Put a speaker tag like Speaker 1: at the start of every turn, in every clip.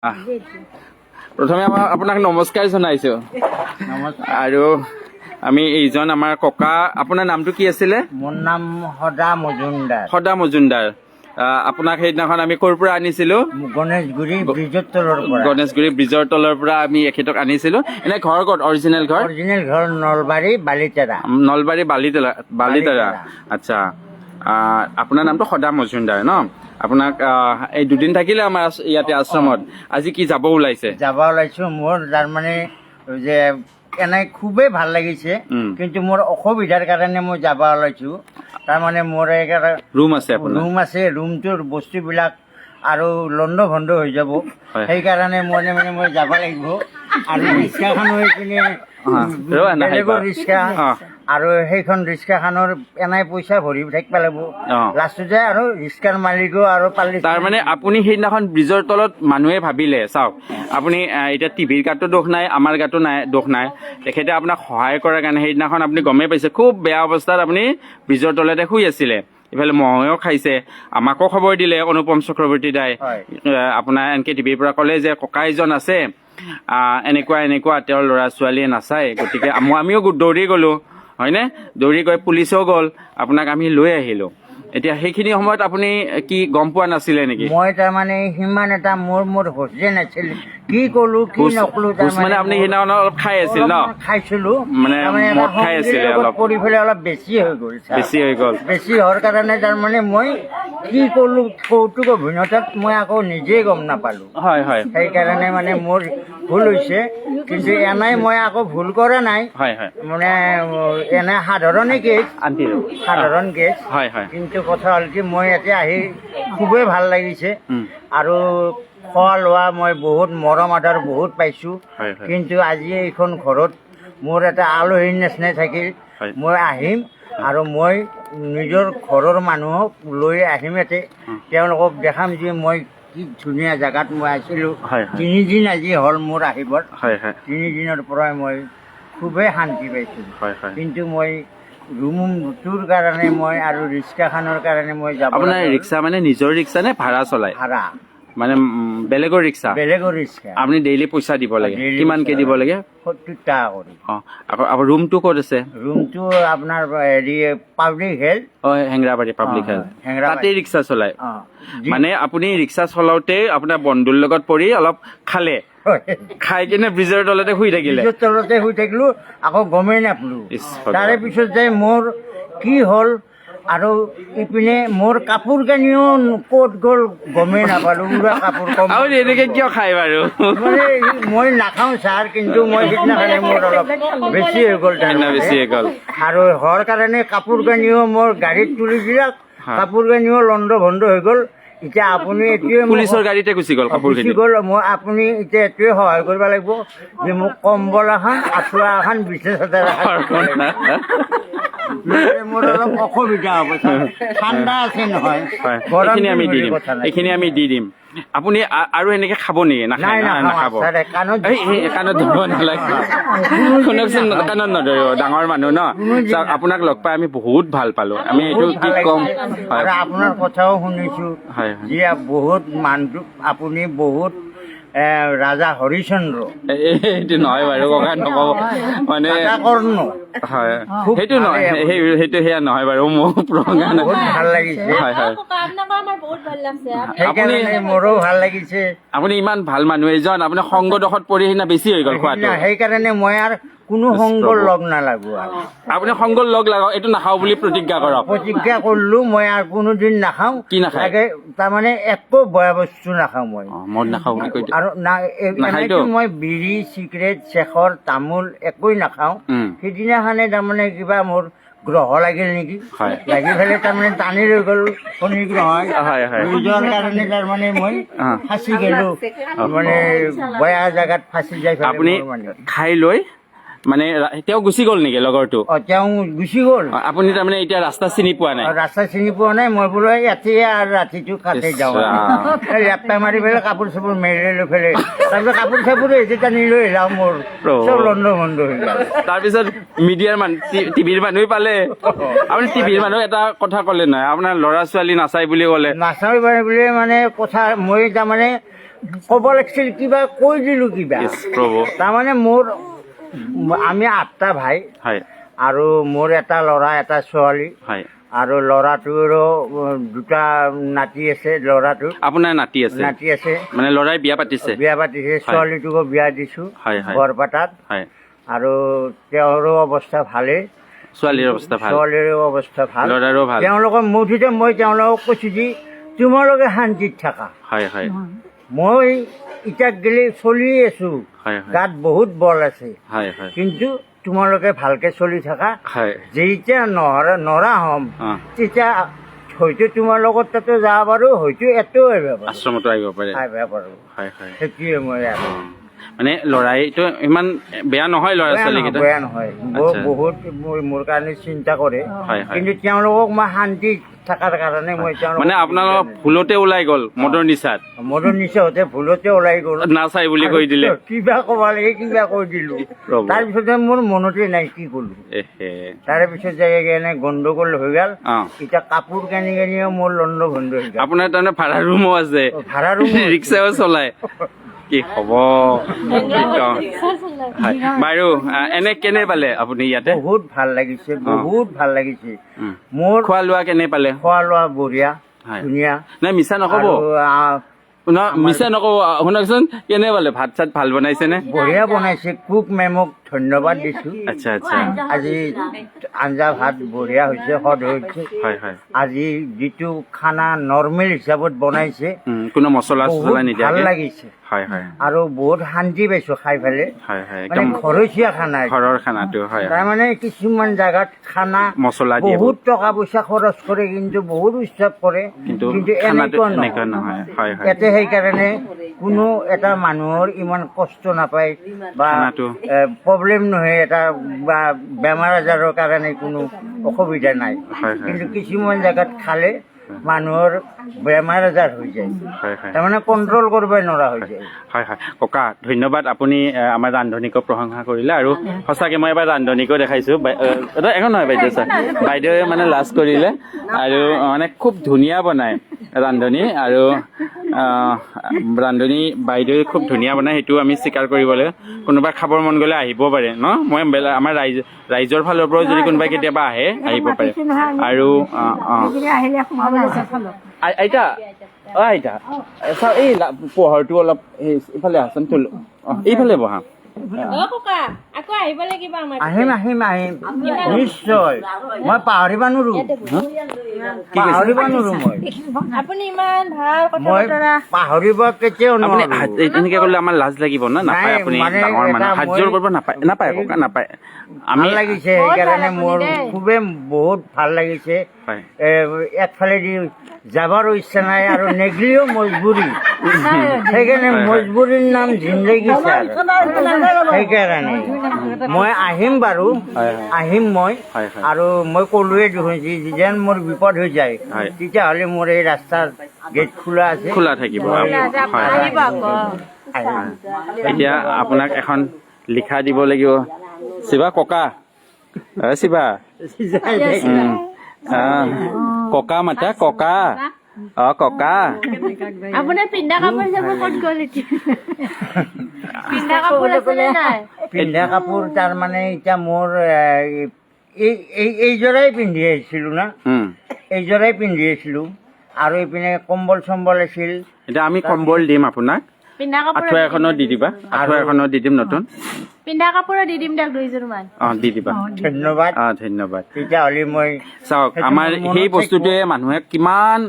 Speaker 1: প্ৰথমে আপোনাক নমস্কাৰ জনাইছো।
Speaker 2: নমস্কাৰ।
Speaker 1: আৰু আমি এইজন আমাৰ ককা, আপোনাৰ নামটো কি আছিলে?
Speaker 2: মোৰ নাম সদা মজুমদাৰ।
Speaker 1: সদা মজুমদাৰ। আপোনাক সেইদিনাখন আমি ক'ৰ পৰা আনিছিলো?
Speaker 2: গণেশগুৰি ব্ৰিজৰ তলৰ পৰা।
Speaker 1: গণেশগুৰি ব্ৰিজৰ তলৰ পৰা আমি এখেতক আনিছিলো। এনে ঘৰ ক'ত, অৰিজিনেল ঘৰ?
Speaker 2: অৰিজিনেল ঘৰ নলবাৰী বালিতেৰা।
Speaker 1: নলবাৰী বালিতলা, বালিতৰা।
Speaker 2: বালিতৰা।
Speaker 1: আচ্ছা, আপোনাৰ নামটো সদা মজুমদাৰ ন? আপোনাক এই দুদিন থাকিলে আমাৰ ইয়াতে আশ্ৰমত, আজি কি যাব ওলাইছে?
Speaker 2: যাব ওলাইছো। মোৰ তাৰমানে যে এনে খুবেই ভাল লাগিছে, কিন্তু মোৰ অসুবিধাৰ কাৰণে মই যাব ওলাইছো। তাৰমানে মোৰ
Speaker 1: ৰুম আছে আপোনাৰ?
Speaker 2: ৰুম আছে, ৰুমটোৰ বস্তুবিলাক আৰু লণ্ড ভণ্ড হৈ যাব। সেইকাৰণে মই মানে মই যাব লাগিব। আৰু ৰিক্সাখনো এইপিনে
Speaker 1: ৰ'বা, নাহিবা।
Speaker 2: বেলেগৰ ৰিক্সা। আৰু সেইখন ৰিক্সাখনৰ এনাই পইচা ভৰি থাকিব লাগিব। লাষ্টত যায় আৰু ৰিক্সাৰ মালিকো আৰু পালি।
Speaker 1: তাৰমানে আপুনি সেইদিনাখন ব্ৰিজৰ তলত মানুহে ভাবিলে, চাওক আপুনি, এতিয়া টিভিৰ গাতো দোষ নাই, আমাৰ গাতো নাই দোষ নাই। তেখেতে আপোনাক সহায় কৰাৰ কাৰণে সেইদিনাখন আপুনি গমেই পাইছে, খুব বেয়া অৱস্থাত আপুনি ব্ৰিজৰ তলতে শুই আছিলে। ইফালে মহেও খাইছে। আমাকো খবৰ দিলে অনুপম চক্ৰৱৰ্তী দাই, আপোনাৰ এন কে টিভিৰ পৰা ক'লে যে ককা এজন আছে, এনেকুৱা এনেকুৱা, তেওঁৰ ল'ৰা ছোৱালীয়ে নাচায়। গতিকে আমিও দৌৰি গ'লো, হয়নে? দৌৰি গৈ পুলিচেও গ'ল, আপোনাক আমি লৈ আহিলোঁ। এতিয়া সেইখিনি সময়ত আপুনি কি গম পোৱা নাছিলে নেকি?
Speaker 2: মই তাৰমানে সিমান এটা মোৰ হুঁচে নাছিল, কি কলো কি নকলো।
Speaker 1: হুঁচ মানে আপুনি সেইদিনাখন অলপ খাই আছিল ন?
Speaker 2: অলপমান খাইছিলো।
Speaker 1: মানে
Speaker 2: তাৰমানে এটা
Speaker 1: মদ খাই
Speaker 2: সংগীৰ
Speaker 1: আছিলে
Speaker 2: লগত
Speaker 1: অলপ।
Speaker 2: পৰি পেলাই অলপ বেছি হৈ গ'ল ছাৰ।
Speaker 1: বেছি হৈ গ'ল।
Speaker 2: বেছি হোৱাৰ কাৰণে তাৰমানে মই কি কলো কৌতুক অভিনয়তাত মই আকৌ নিজেই গম নাপালো।
Speaker 1: হয় হয়
Speaker 2: সেইকাৰণে মানে মোৰ ভুল হৈছে, কিন্তু এনেই মই আকৌ ভুল কৰা নাই।
Speaker 1: হয় হয়
Speaker 2: মানে এনে সাধাৰণে কেছ,
Speaker 1: আন্টি।
Speaker 2: সাধাৰণ কেছ।
Speaker 1: হয় হয়
Speaker 2: কিন্তু কথা হ'ল কি, মই ইয়াতে আহি খুবেই ভাল লাগিছে আৰু খোৱা লোৱা মই বহুত মৰম আদৰ বহুত পাইছোঁ।
Speaker 1: হয় হয়
Speaker 2: কিন্তু আজি এইখন ঘৰত মোৰ এটা আলহীৰ নিচিনাই থাকিল। মই আহিম আৰু মই নিজৰ ঘৰৰ মানুহক লৈ আহিম ইয়াতে, তেওঁলোকক দেখাম যে মই কি ধুনীয়া জেগাত মই আছিলোঁ।
Speaker 1: হয় হয়
Speaker 2: 3 দিন আজি হ'ল মোৰ আহিবৰ।
Speaker 1: হয় হয়
Speaker 2: 3 দিনৰ পৰাই মই খুবেই শান্তি পাইছোঁ।
Speaker 1: হয় হয়
Speaker 2: কিন্তু মই ৰুমটোৰ কাৰণে মই আৰু ৰিক্সাখনৰ কাৰণে মই যাব
Speaker 1: আপোনাৰ
Speaker 2: লগা হ'ল।
Speaker 1: ৰিক্সা মানে নিজৰ ৰিক্সা নে ভাড়া চলায়?
Speaker 2: ভাড়া।
Speaker 1: মানে বেলেগৰ ৰিক্সা?
Speaker 2: বেলেগৰ ৰিক্সা।
Speaker 1: আপুনি ডেইলি পইচা দিব লাগে?
Speaker 2: Daily।
Speaker 1: কিমানকে দিব লাগে?
Speaker 2: 70 টকা কৰি।
Speaker 1: আকৌ আপোনাৰ ৰুমটো ক'ত আছে?
Speaker 2: ৰুমটো আপোনাৰ হেৰি public health.
Speaker 1: Hengrabari public health.
Speaker 2: Hengrabari.
Speaker 1: তাতেই ৰিক্সা চলায়?
Speaker 2: অ।
Speaker 1: মানে আপুনি ৰিক্সা চলাওঁতে আপোনাৰ বন্ধুৰ লগত পৰি অলপ খালে, খাই কিনে ব্ৰিজৰ তলতে শুই থাকিলে।
Speaker 2: ব্ৰিজৰ তলতে শুই থাকিলো, আকৌ গমেই নাপালো।
Speaker 1: ইছ, ভগৱান।
Speaker 2: তাৰে পিছত যে মোৰ কি হ'ল আৰু ইপিনে মোৰ কাপোৰ কানিও ক'ত গ'ল গমেই নাপালো, উৰা কাপোৰ কম।
Speaker 1: আপুনি এনেকে কিয় খায় বাৰু?
Speaker 2: মানে মই নাখাওঁ ছাৰ, কিন্তু মই সিদিনাখনে মোৰ অলপ বেছি হৈ গ'ল
Speaker 1: সেইদিনা
Speaker 2: তাৰমানে।
Speaker 1: বেছি হৈ গ'ল।
Speaker 2: আৰু হোৱাৰ কাৰণে কাপোৰ কানিও মোৰ গাড়ীত তুলি দিলাক, কাপোৰ কানিও লণ্ড ভণ্ড হৈ গ'ল। এতিয়া আপুনি এইটোৱে মোক
Speaker 1: পুলিচৰ গাড়ীতে গুচি গ'ল কাপোৰখিনি?
Speaker 2: গুচি গ'ল। মই আপুনি এতিয়া এইটোৱে সহায় কৰিব লাগিব যে মোক কম্বল এখন, আঁঠুৱা এখন, বিচনা চাদৰ এখন দিব লাগিব। নহ'লে মোৰ অলপ অসুবিধা হ'ব ছাৰ। ঠাণ্ডা আছে নহয়।
Speaker 1: হয়।
Speaker 2: গৰম
Speaker 1: এইখিনি আমি
Speaker 2: দিন
Speaker 1: দি
Speaker 2: বুলি
Speaker 1: দিম।
Speaker 2: কথা নাই।
Speaker 1: এইখিনি আমি দি দিম। আপুনি আৰু এনেকে খাব নেকি? নাখায়?
Speaker 2: নাই,
Speaker 1: না?
Speaker 2: নাখাওঁ।
Speaker 1: নাখাব।
Speaker 2: ছাৰ, কাণত
Speaker 1: এই কাণত ধৰিব নালাগে। শুনকচোন, কাণত নধৰিব, ডাঙৰ মানুহ ন। চাওক, আপোনাক লগ পাই আমি বহুত ভাল পালো। আমি এইটো
Speaker 2: বহুত
Speaker 1: কি
Speaker 2: ভাল
Speaker 1: ক'ম।
Speaker 2: লাগিছে।
Speaker 1: হয়।
Speaker 2: আৰু আপোনাৰ কথাও শুনিছো
Speaker 1: হয় হয়
Speaker 2: যে বহুত মানুহটো আপুনি বহুত ৰাজা হৰিশ্চন্দ্ৰ।
Speaker 1: এইটো নহয় বাৰু ককা, নক'ব মানে।
Speaker 2: ৰাজা কৰ্ণ।
Speaker 1: হয়।
Speaker 2: খুব
Speaker 1: সেইটো নহয়।
Speaker 2: ভালেই।
Speaker 1: সেইটো সেয়া নহয় বাৰু, মোৰ প্ৰজ্ঞা নাই।
Speaker 2: বহুত ভাল লাগিছে।
Speaker 1: হয় হয়
Speaker 3: ককা, আপোনাকো আমাৰ বহুত ভাল লাগছে।
Speaker 2: সেইকাৰণে মোৰো ভাল লাগিছে।
Speaker 1: আপুনি ইমান ভাল মানুহ এজন, আপোনাৰ সংগ দোষত পৰি সেইদিনা বেছি হৈ গ'ল খোৱাটো।
Speaker 2: সেইকাৰণে মই আৰু কোনো সংগৰ লগ নালাগো আৰু।
Speaker 1: আপুনি সংগৰ লগ লাগক, এইটো নাখাওঁ বুলি প্ৰতিজ্ঞা কৰক।
Speaker 2: প্ৰতিজ্ঞা কৰিলো, মই আৰু কোনোদিন নাখাওঁ।
Speaker 1: কি নাখায়?
Speaker 2: লাগে তাৰমানে একো বেয়া বস্তু নাখাওঁ মই।
Speaker 1: মদ নাখাওঁ বুলি কৈ দিয়ক।
Speaker 2: আৰু না
Speaker 1: নাখায়তো?
Speaker 2: এনেইতো মই বিড়ি, চিগাৰেট, চেখৰ, তামোল একোৱেই নাখাওঁ। সিদিনাখনে তাৰমানে কিবা মোৰ গ্ৰহ লাগিল নেকি, লাগি পেলাই তাৰমানে টানি লৈ গ'ল শনি গ্ৰহ।
Speaker 1: হয় হয়
Speaker 2: লৈ যোৱাৰ কাৰণে তাৰমানে মই ফাঁচি গ'লো, মানে বেয়া জেগাত ফাঁচি যাই পেলাই
Speaker 1: আপুনি
Speaker 2: মোৰ মানে
Speaker 1: খাই লৈ মানে তেওঁ গুচি গ'ল নেকি লগৰটো?
Speaker 2: তেওঁ গুচি গ'ল।
Speaker 1: আপুনি তাৰমানে এতিয়া ৰাস্তা চিনি পোৱা নাই?
Speaker 2: ৰাস্তা চিনি পোৱা নাই। মই বোলো ইয়াতে আৰু ৰাতিটো কাটি যাওঁ।
Speaker 1: ইছ ৰাম।
Speaker 2: লেপটা মাৰি পেলাই কাপোৰ চাপোৰ মেলি লৈ পেলাই, তাৰপিছত কাপোৰ চাপোৰ এতিয়া টানি লৈ আহিলাম, মোৰ
Speaker 1: প্ৰভু।
Speaker 2: চব লণ্ড ভণ্ড হৈ গ'ল।
Speaker 1: তাৰপিছত মিডিয়াৰ মানুহ, টিভিৰ মানুহে পালে। আপুনি টিভিৰ মানুহ এটা কথা ক'লে নহয়, আপোনাৰ ল'ৰা ছোৱালী নাচাই বুলি ক'লে।
Speaker 2: নাচাই বুলি মানে কথা মই তাৰমানে ক'ব লাগিছিল কিবা কৈ দিলো কিবা।
Speaker 1: ইছ, প্ৰভু।
Speaker 2: তাৰমানে মোৰ আমি 8টা ভাই আৰু মোৰ এটা ল'ৰা এটা ছোৱালী আৰু ল'ৰাটোৰো দুটা নাতি আছে। ল'ৰাটোৰ
Speaker 1: আপোনাৰ নাতি আছে?
Speaker 2: নাতি আছে।
Speaker 1: মানে ল'ৰাই বিয়া পাতিছে?
Speaker 2: বিয়া পাতিছে, ছোৱালীটোকো বিয়া দিছো
Speaker 1: হয় হয়
Speaker 2: বৰপেটাত। আৰু তেওঁৰো অৱস্থা ভালেই।
Speaker 1: ছোৱালীৰ অৱস্থা ভাল?
Speaker 2: ছোৱালীৰো অৱস্থা ভাল।
Speaker 1: ল'ৰাৰো ভাল।
Speaker 2: তেওঁলোকৰ মুঠতে মই তেওঁলোকক কৈছো যে তোমালোকে শান্তিত থাকা।
Speaker 1: হয় হয়
Speaker 2: মই ইটাক গেলি চলি আছো,
Speaker 1: হয় হয়
Speaker 2: গাত বহুত বল আছে,
Speaker 1: হয় হয়
Speaker 2: কিন্তু তোমালোকে ভালকে চলি থাকা। যেতিয়া নৰা হ'ম তেতিয়া হয়তো তোমাৰ লগত তাতে যাব পাৰো, হয়তো এতেও আহিব পাৰো,
Speaker 1: আশ্ৰমতো আহিব পাৰে।
Speaker 2: আহিব পাৰো।
Speaker 1: হয় হয়
Speaker 2: সেইটোৱে মই আৰু।
Speaker 1: মানে ল'ৰাইতো ইমান বেয়া নহয়, ল'ৰা
Speaker 2: বেয়া নহয়,
Speaker 1: ছোৱালীকেইটা?
Speaker 2: বেয়া নহয়। বহুত মোৰ কাৰণে চিন্তা কৰে।
Speaker 1: হয় হয়
Speaker 2: কিন্তু তেওঁলোকক মই শান্তি থকাৰ কাৰণে মই তেওঁলোকক
Speaker 1: মানে আপোনালোকৰ ভুলতে ওলাই গ'ল মদৰ নিচাত?
Speaker 2: মদৰ নিচাতে ভুলতে ওলাই গ'ল।
Speaker 1: নাচাই বুলি কৈ দিলে।
Speaker 2: কিবা ক'ব লাগে কিবা কৈ দিলো।
Speaker 1: প্ৰভু।
Speaker 2: তাৰপিছতে মোৰ মনতে নাই কি ক'লো।
Speaker 1: এহে।
Speaker 2: তাৰে পিছত যাই এনে গণ্ডগোল হৈ গ'ল। এতিয়া কাপোৰ কানি কানিও মোৰ লণ্ড ভণ্ড হৈ গ'ল।
Speaker 1: আপোনাৰ তাৰমানে ভাড়া ৰুমো আছে?
Speaker 2: ভাড়া ৰুমো আছে।
Speaker 1: ৰিক্সাও চলায়, কি হ'ব, কি কওঁ। হয় বাৰু, এনে কেনে পালে আপুনি ইয়াতে?
Speaker 2: বহুত ভাল লাগিছে, বহুত ভাল লাগিছে। মোৰ
Speaker 1: খোৱা লোৱা কেনে পালে?
Speaker 2: খোৱা লোৱা বঢ়িয়া, ধুনীয়া।
Speaker 1: নাই, মিছা নক'ব।
Speaker 2: আৰু,
Speaker 1: মিছা নক'ব, শুনকচোন, কেনে পালে? ভাত চাত ভাল বনাইছেনে?
Speaker 2: বঢ়িয়া বনাইছে। কুক মেমক ধন্যবাদ দিছো।
Speaker 1: আচ্ছা আচ্ছা
Speaker 2: আজি আঞ্জা ভাত বঢ়িয়া হৈছে, সদ হৈছে।
Speaker 1: হয় হয়
Speaker 2: আজি যিটো খানা নৰ্মেল হিচাপত বনাইছে,
Speaker 1: কোনো মছলা
Speaker 2: বহুত
Speaker 1: চছলা
Speaker 2: ভাল
Speaker 1: নিদিয়াকে।
Speaker 2: লাগিছে।
Speaker 1: হয় হয়
Speaker 2: আৰু বহুত শান্তি পাইছো খাই পেলাই।
Speaker 1: হয় হয়
Speaker 2: মানে
Speaker 1: একদম
Speaker 2: ঘৰচীয়া খানা এইটো।
Speaker 1: ঘৰৰ খানাটো, হয় হয়।
Speaker 2: তাৰমানে কিছুমান জাগাত খানা
Speaker 1: মছলা দিয়ে,
Speaker 2: বহুত টকা পইচা খৰচ কৰে, কিন্তু বহুত উৎসৱ কৰে,
Speaker 1: কিন্তু
Speaker 2: কিন্তু
Speaker 1: খানাটো
Speaker 2: এনেকুৱা
Speaker 1: এনেকুৱা
Speaker 2: নহয়।
Speaker 1: নহয়। হয় হয়
Speaker 2: ইয়াতে সেইকাৰণে কোনো এটা মানুহৰ ইমান কষ্ট নাপায় বা
Speaker 1: খানাটো।
Speaker 2: প্ৰব্লেম নহয় এটা, বা বেমাৰ আজাৰৰ কাৰণে কোনো অসুবিধা নাই।
Speaker 1: হয় হয়
Speaker 2: কিন্তু কিছুমান জেগাত খালে মানুহৰ বেমাৰ আজাৰ হৈ যায়,
Speaker 1: হয় হয়
Speaker 2: তাৰমানে কণ্ট্ৰল কৰিব নোৱাৰা হৈ যায়।
Speaker 1: হয় হয় ককা, ধন্যবাদ। আপুনি আমাৰ ৰান্ধনীকো প্ৰশংসা কৰিলে আৰু সঁচাকে মই এবাৰ ৰান্ধনীকো দেখাইছো। একো নহয় বাইদেউ, ছাৰ বাইদেৱে মানে লাজ কৰিলে আৰু মানে খুব ধুনীয়া বনায় ৰান্ধনী, আৰু ৰান্ধনী বাইদেৱে খুব ধুনীয়া বনায়, সেইটো আমি স্বীকাৰ কৰিব লাগে। কোনোবা খাবৰ মন গ'লে আহিব পাৰে ন? মই আমাৰ ৰাইজৰ ফালৰ পৰাও যদি কোনোবাই কেতিয়াবা আহে, আহিব পাৰে। আৰু আইতা, অ আইতা, চাওঁ এই পোহৰটো অলপ এই ইফালে আহাচোন, তোল, এইফালে বহা।
Speaker 3: অ ককা, আকৌ আহিব লাগিব আমাৰ।
Speaker 2: আহিম আহিম আহিম, নিশ্চয়। মই পাহৰিব নোৱাৰো, পাহৰিব নোৱাৰো মই।
Speaker 3: আপুনি ইমান ভাল কথা
Speaker 2: মই
Speaker 3: বতৰা।
Speaker 2: পাহৰিব কেতিয়াও
Speaker 1: আপুনি
Speaker 2: নোৱাৰো।
Speaker 1: এনেকে কৰিলে আমাৰ লাজ লাগিব ন? নাপায়।
Speaker 2: নাই,
Speaker 1: আপুনি
Speaker 2: মানে
Speaker 1: ডাঙৰ
Speaker 2: এটা
Speaker 1: মানুহ, হাত
Speaker 2: মই
Speaker 1: জোৰ কৰিব নাপায়, নাপায় ককা, নাপায়। আমি
Speaker 2: ভাল লাগিছে,
Speaker 3: বহুত ভাল
Speaker 2: সেইকাৰণে
Speaker 3: আপুনি
Speaker 2: মোৰ
Speaker 3: দেই।
Speaker 2: খুবেই বহুত ভাল লাগিছে। একফালেদি যাবাৰো ইচ্ছা নাই আৰু নেগলিও মজবুৰি, সেইকাৰণে মজবুৰিৰ নাম জিন্দগী ছাৰ। সেইকাৰণে মই আহিম বাৰু,
Speaker 1: হয়, হয়।
Speaker 2: আহিম মই।
Speaker 1: হয়, হয়।
Speaker 2: আৰু মই ক'লোৱে দেখোন যে যেন মোৰ বিপদ হৈ যায়, তেতিয়াহ'লে মোৰ এই ৰাস্তাৰ গেট খোলা আছে,
Speaker 1: খোলা থাকিব। হয় হয়
Speaker 3: আহিব আকৌ।
Speaker 2: আহিম।
Speaker 1: এতিয়া আপোনাক এখন লিখা দিব লাগিব। শিৱা ককা, অ শিৱা, ককা মাতা, ককা, অ ককা।
Speaker 3: আপোনাৰ পিন্ধা কাপোৰ চাপোৰ ক'ত গ'ল এতিয়া? পিন্ধা কাপোৰ আছে নে নাই?
Speaker 2: পিন্ধা কাপোৰ তাৰমানে এতিয়া মোৰ এই এই এইযোৰাই পিন্ধি আহিছিলো না, এইযোৰাই পিন্ধি আহিছিলো। আৰু এইপিনে কম্বল চম্বল আছিল।
Speaker 1: এতিয়া আমি কম্বল দিম আপোনাক,
Speaker 3: পিন্ধা কাপোৰ
Speaker 1: আঁঠুৱা এখনো দি দিবা, আঁঠুৱা এখনো দি দিম নতুন।
Speaker 3: পিন্ধা কাপোৰো দি দিম দিয়ক দুইযোৰ মান।
Speaker 1: অ দি দিবা।
Speaker 2: ধন্যবাদ।
Speaker 1: অ ধন্যবাদ।
Speaker 2: তেতিয়াহ'লে মই
Speaker 1: চাওক,
Speaker 2: সেইটো
Speaker 1: আমাৰ
Speaker 2: মনত
Speaker 1: সেই
Speaker 2: থাকিব।
Speaker 1: বস্তুটোৱে মানুহে কিমান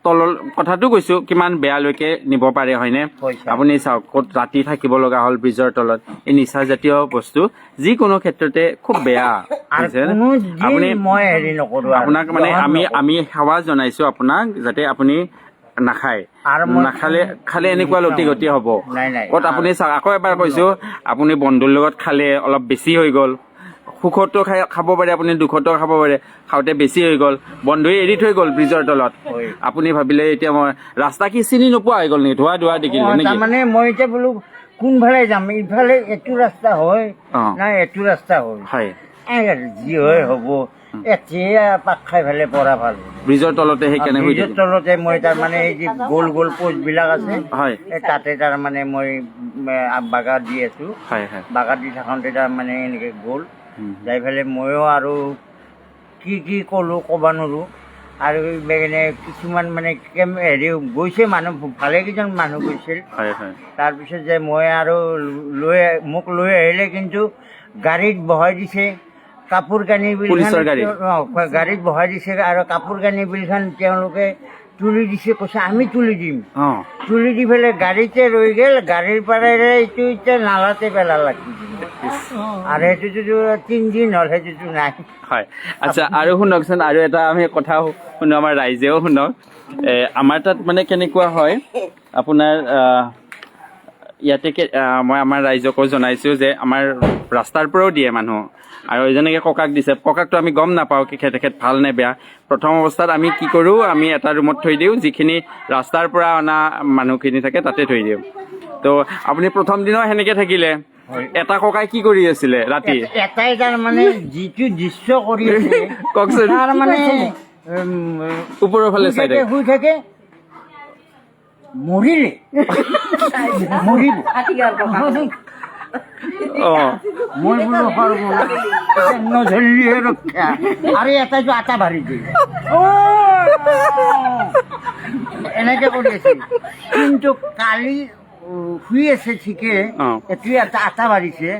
Speaker 1: তলৰ কথাটো কৈছো, কিমান বেয়ালৈকে নিব পাৰে, হয়নে?
Speaker 2: হয় ছাৰ।
Speaker 1: আপুনি চাওক ক'ত ৰাতি থাকিব লগা হ'ল ব্ৰিজৰ তলত। এই নিচাজাতীয় বস্তু যিকোনো ক্ষেত্ৰতে খুব বেয়া,
Speaker 2: আৰু
Speaker 1: বুজিছেনে?
Speaker 2: কোনো
Speaker 1: আপুনি
Speaker 2: দিন মই হেৰি নকৰো আৰু,
Speaker 1: আপোনাক মানে
Speaker 2: গ্ৰহণ
Speaker 1: আমি
Speaker 2: নকৰো।
Speaker 1: আমি সেৱা জনাইছো আপোনাক, যাতে আপুনি নাখায়।
Speaker 2: আৰু মই
Speaker 1: নাখালে, খালে এনেকুৱা লতি গতি হ'ব।
Speaker 2: নাই, নাই।
Speaker 1: ক'ত আপুনি চাওক, আকৌ এবাৰ কৈছো, আপুনি বন্ধুৰ লগত খালে অলপ বেছি হৈ গ'ল। সুখতো খাব পাৰে আপুনি, দুখতো খাব পাৰে। খাওঁতে বেছি হৈ গ'ল, বন্ধুৱে এৰি থৈ গ'ল ব্ৰিজৰ তলত।
Speaker 2: হয়।
Speaker 1: আপুনি ভাবিলে এতিয়া মই ৰাস্তা কি চিনি নোপোৱা হৈ গ'ল নেকি? ধোৱা ধোৱা দেখিলে নেকি?
Speaker 2: তাৰমানে মই এতিয়া বোলো কোনফালে যাম, ইফালে এইটো ৰাস্তা হয় না এইটো ৰাস্তা হয়,
Speaker 1: হয়
Speaker 2: এই আৰু যি হয় হ'ব। এতিয়া পাক খাই পেলাই পৰা ভাল।
Speaker 1: ব্ৰিজৰ তলতে সেইকাৰণে শুই
Speaker 2: ব্ৰিজৰ
Speaker 1: থাকিল।
Speaker 2: তলতে মই তাৰমানে এই যি গোল গোল পোষ্টবিলাক আছে,
Speaker 1: হয়
Speaker 2: এই তাতে তাৰমানে মই বাগাৰ দি আছোঁ।
Speaker 1: হয় হয়
Speaker 2: বাগাৰ দি থাকোঁতে তাৰমানে এনেকৈ গ'ল। যাই পেলাই ময়ো আৰু কি কি ক'লোঁ ক'ব নোৱাৰোঁ। আৰু মানে কিছুমান মানে কেম হেৰি গৈছে মানুহ, ভালেকেইজন মানুহ গৈছিল।
Speaker 1: হয় হয়
Speaker 2: তাৰপিছত যে মই আৰু লৈ মোক লৈ আহিলে, কিন্তু গাড়ীত বহাই দিছে, কাপোৰ কানি
Speaker 1: পুলিচৰ গাড়ীত?
Speaker 2: অঁ, গাড়ীত বহাই দিছে আৰু কাপোৰ কানি বিলখন তেওঁলোকে তুলি দিছে, কৈছে আমি তুলি দিম। তুলি দি পেলাই গাড়ীতে ৰৈ গ'ল। গাড়ীৰ পৰাই এইটো এতিয়া নালাতে পেলালে। আৰু সেইটোতো 3 দিন হ'ল, সেইটোতো নাই।
Speaker 1: হয়, আচ্ছা, আৰু শুনকচোন, আৰু এটা আমি কথা শুনো, আমাৰ ৰাইজেও শুনক। আমাৰ তাত মানে কেনেকুৱা হয় আপোনাৰ, ইয়াতে মই আমাৰ ৰাইজকো জনাইছোঁ যে আমাৰ ৰাস্তাৰ পৰাও দিয়ে মানুহ, আৰু যেনেকৈ ককাক দিছে, ককাকটো আমি গম নাপাওঁ কি তেখেত ভাল নে বেয়া। প্ৰথম অৱস্থাত আমি কি কৰোঁ, আমি এটা ৰুমত থৈ দিওঁ, যিখিনি ৰাস্তাৰ পৰা অনা মানুহখিনি থাকে তাতে থৈ দিওঁ। তো আপুনি প্ৰথম দিনাও সেনেকৈ থাকিলে?
Speaker 2: হয়।
Speaker 1: এটা ককাই কি কৰি আছিলে ৰাতি?
Speaker 2: এটাই তাৰমানে যিটো দৃশ্য কৰি আছে,
Speaker 1: কওকচোন।
Speaker 2: তাৰ মানে
Speaker 1: ওপৰৰ ফালে
Speaker 2: শুই
Speaker 1: চাই
Speaker 2: থাকে,
Speaker 1: থাকে।
Speaker 2: শুই থাকে, মৰিলে মৰিব। মই বোলো সৰ্বনাশ, নধৰিলেহে ৰক্ষা। আৰু এটাইতো আটা ভাৰি দিয়ে, এনেকে কৰি আছিল। কিন্তু কালি শুই আছে ঠিকে, এতিয়া এটা আটা বাঢ়িছে,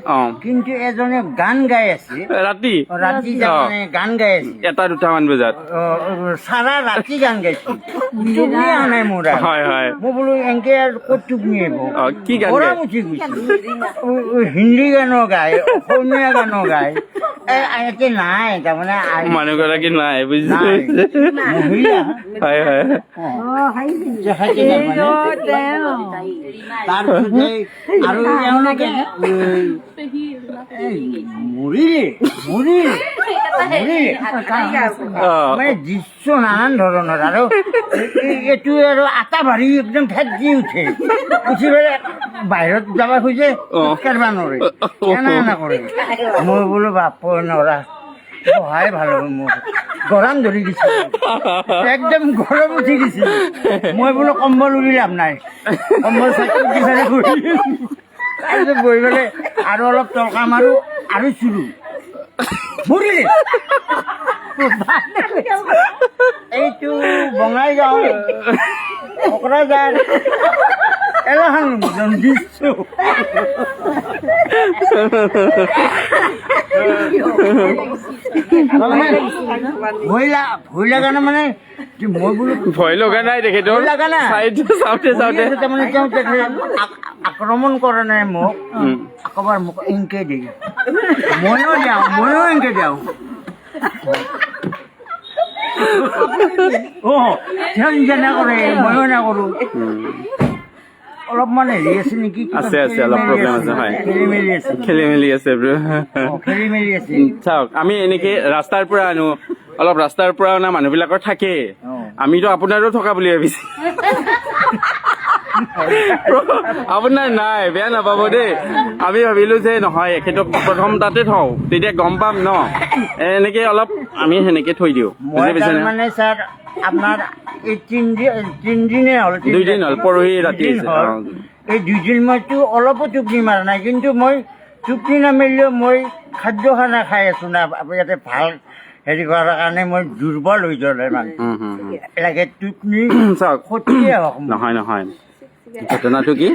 Speaker 2: কিন্তু এজনে গান গাই আছে।
Speaker 1: ৰাতি?
Speaker 2: ৰাতি তাৰমানে গান গাই আছে।
Speaker 1: এটা দুটামান বজাত।
Speaker 2: অ, সাৰা ৰাতি গান গাইছে, টোপনি অহা নাই মোৰ আৰু।
Speaker 1: হয় হয়
Speaker 2: মই বোলো এনেকে আৰু ক'ত টোপনি আহিব?
Speaker 1: কি গান
Speaker 2: গৰম
Speaker 1: গায়?
Speaker 2: উঠি গৈছে। হিন্দী গানো গায়, অসমীয়া গানো গায়। ইয়াতে নাই তাৰমানে
Speaker 1: মানুহগৰাকী নাই, বুজিছে?
Speaker 2: নাই, মহিলা।
Speaker 1: হয় হয়
Speaker 2: তেখেতে তাৰমানে তাৰপিছতে আৰু এওঁলোকে এই মৰিলে মৰিলে মৰিলে, মানে দৃশ্য নানান ধৰণৰ। আৰু এইটো আৰু আটা ভাৰি একদম ফেট দি উঠে, উঠি পেলাই বাহিৰত যাব খোজে, খোজকাঢ়িব নোৱাৰে, এনা এনা কৰে। মই বোলো বাপ নৰা বহাই ভাল হ'ব। মোৰ গৰম ধৰি দিছে, একদম গৰম উঠি গৈছে। মই বোলো কম্বল উৰি লাভ নাই, কম্বল চাইকেল দি পেলাই বহি আছো। তাৰপিছত বহি পেলাই আৰু অলপ তৰ্কা মাৰো আৰু চুৰো, মৰিলে। এইটো বঙাইগাঁও, কোকৰাঝাৰ, এলাহান দৃশ্য। তাৰমানে ভয় লগা নাই, মানে মই বোলো
Speaker 1: ভয় লগা নাই তেখেতৰ?
Speaker 2: ভয় লগা নাই।
Speaker 1: চাওঁতে চাওঁতে
Speaker 2: তাৰমানে তেওঁ তেখেতে আক্ৰমণ কৰা নাই মোক। আকবাৰ মোক এনকে দিয়ে, ময়ো যাওঁ, ময়ো এনকে যাওঁ। অ, তেওঁ যেনে কৰে ময়ো নকৰোঁ। অলপমান হেৰি আছে নেকি কিবা?
Speaker 1: আছে, আছে, অলপ
Speaker 2: খেলি মেলি।
Speaker 1: প্ৰব্লেম আছে, হয়।
Speaker 2: খেলি মেলি আছে।
Speaker 1: খেলি মেলি আছে।
Speaker 2: অ, খেলি মেলি আছে।
Speaker 1: চাওক, আমি এনেকে ৰাস্তাৰ পৰা আনো, অলপ ৰাস্তাৰ পৰা অনা মানুহবিলাকৰ থাকেই। আমিতো আপোনাৰো থকা বুলি ভাবিছো, আপোনাৰ নাই, বেয়া নাপাব দেই। আমি ভাবিলো যে নহয়, এখেতক প্ৰথম তাতে থওঁ, তেতিয়া গম পাম ন। এনেকে অলপ আমি সেনেকে থৈ দিওঁ,
Speaker 2: মই
Speaker 1: বুজি পাইছেনে?
Speaker 2: তাৰমানে ছাৰ, আপোনাৰ এই তিনদিন, তিনদিনে হ'ল।
Speaker 1: দুইদিন হ'ল, পৰহি ৰাতি
Speaker 2: দুদিন
Speaker 1: হৈছে,
Speaker 2: হ'ল। এই দুদিন মইতো অলপো টোপনি মাৰা নাই, কিন্তু মই টোপনি নামাৰিলেও মই খাদ্য খানা খাই আছো না ইয়াতে ভাল হেৰি কৰাৰ কাৰণে মই দুৰ্বল হৈ যোৱা নাই মানে।
Speaker 1: হুম, হুম, হুম।
Speaker 2: লাগে টোপনি
Speaker 1: চাওক,
Speaker 2: ক্ষতিয়ে হওক মোৰ।
Speaker 1: নহয় নহয়, ঘটনাটো কি,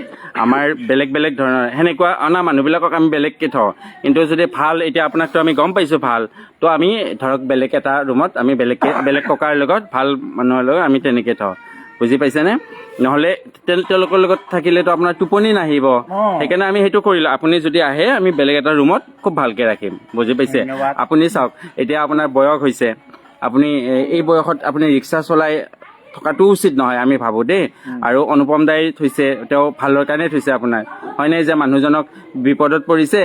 Speaker 1: আমাৰ বেলেগ বেলেগ ধৰণৰ সেনেকুৱা অনা মানুহবিলাকক আমি বেলেগকৈ থওঁ। কিন্তু যদি ভাল, এতিয়া আপোনাকতো আমি গম পাইছোঁ ভাল, তো আমি ধৰক বেলেগ এটা ৰুমত আমি বেলেগকৈ বেলেগ ককাৰ লগত, ভাল মানুহৰ লগত আমি তেনেকৈ থওঁ, বুজি পাইছেনে? নহ'লে তেওঁলোকৰ লগত থাকিলেতো আপোনাৰ টোপনি নাহিব। সেইকাৰণে আমি সেইটো কৰিলোঁ। আপুনি যদি আহে, আমি বেলেগ এটা ৰুমত খুব ভালকৈ ৰাখিম, বুজি পাইছে?
Speaker 2: ধন্যবাদ।
Speaker 1: আপুনি চাওক, এতিয়া আপোনাৰ বয়স হৈছে, আপুনি এই বয়সত আপুনি ৰিক্সা চলাই থকাটো উচিত নহয় আমি ভাবোঁ দেই। আৰু অনুপম দাই থৈছে, তেওঁ ভালৰ কাৰণে থৈছে আপোনাৰ, হয়নে? যে মানুহজনক বিপদত পৰিছে,